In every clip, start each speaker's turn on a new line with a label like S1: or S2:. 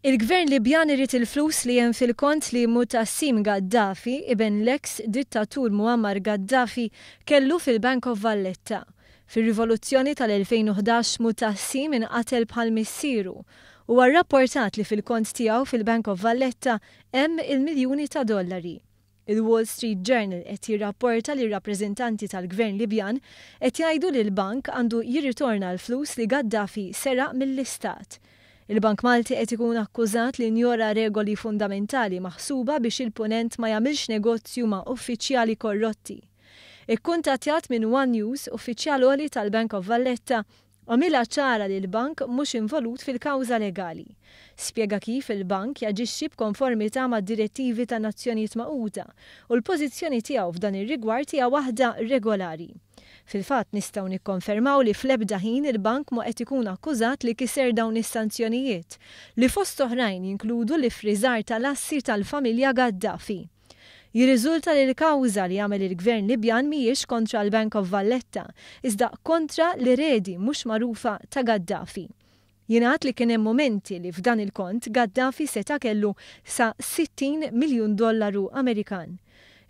S1: Il-Gvern Libjan irid il-flus li hemm fil-kont li Mutassim Gaddafi, iben l-eks dittatur Muammar Gaddafi, kellu fil-Bank of Valletta. Fir-rivoluzzjoni tal-2011 Mutassim inqatel bħal missieru. Huwa rrapportat li fil-kont tiegħu fil-Bank of Valletta hemm il-miljuni ta' dollari. Il-Wall Street Journal qed jirrapporta li r-rappreżentanti tal-Gvern Libjan qed jgħidu li l-bank għandu jirritorna l-flus li Gaddafi seraq mill-Istat. Il-Bank Malti qed ikun akkużat li njora regoli fundamentali maħsuba biex il-Punent ma jagħmilx negozju ma' uffiċjali korrotti. Ikkuntattjat minn one News, uffiċjal għoli tal-Bank of Valletta Għamilha ċara li l-bank mhux involut fil-kawża legali. Spjega kif il-bank jaġixxi b'konformità mad-direttivi tan-Nazzjonijiet Magħquda u l-pożizzjoni tiegħu f'dan ir-rigward hija waħda regolari. Fil-fatt nistgħu nikkonfermaw li fl-ebda ħin il-bank mhu qed ikun akkużat li kiser dawn is-sanzjonijiet, li fost oħrajn jinkludu l-iffriżar tal-assi tal-familja Gaddafi. Jirriżulta li l-kawża li għamel il-Gvern Libjan mhijiex kontra l-Bank of Valletta, iżda kontra l-eredi mhux magħrufa ta' Gaddafi. Jingħad li kien hemm mumenti li f'dan il-kont Gaddafi seta' kellu sa 60 miljun dollaru Amerikan.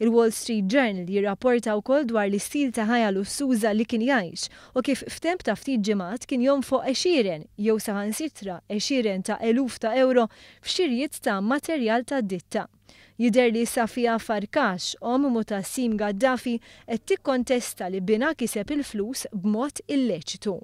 S1: Il-Wall Street Journal jirrapporta wkoll dwar l-istil ta' ħajja lussuża li kien jgħix u kif f'temp ta' ftit ġimgħat kien jonfoq għexieren jew saħansitra għexieren ta' eluf ta' ewro f'xirjiet ta' materjal tad-ditta. Jidher li Safia Farkash, omm Mutassim Gaddafi, qed tikkontesta li binha kiseb il-flus b'mod illeċitu.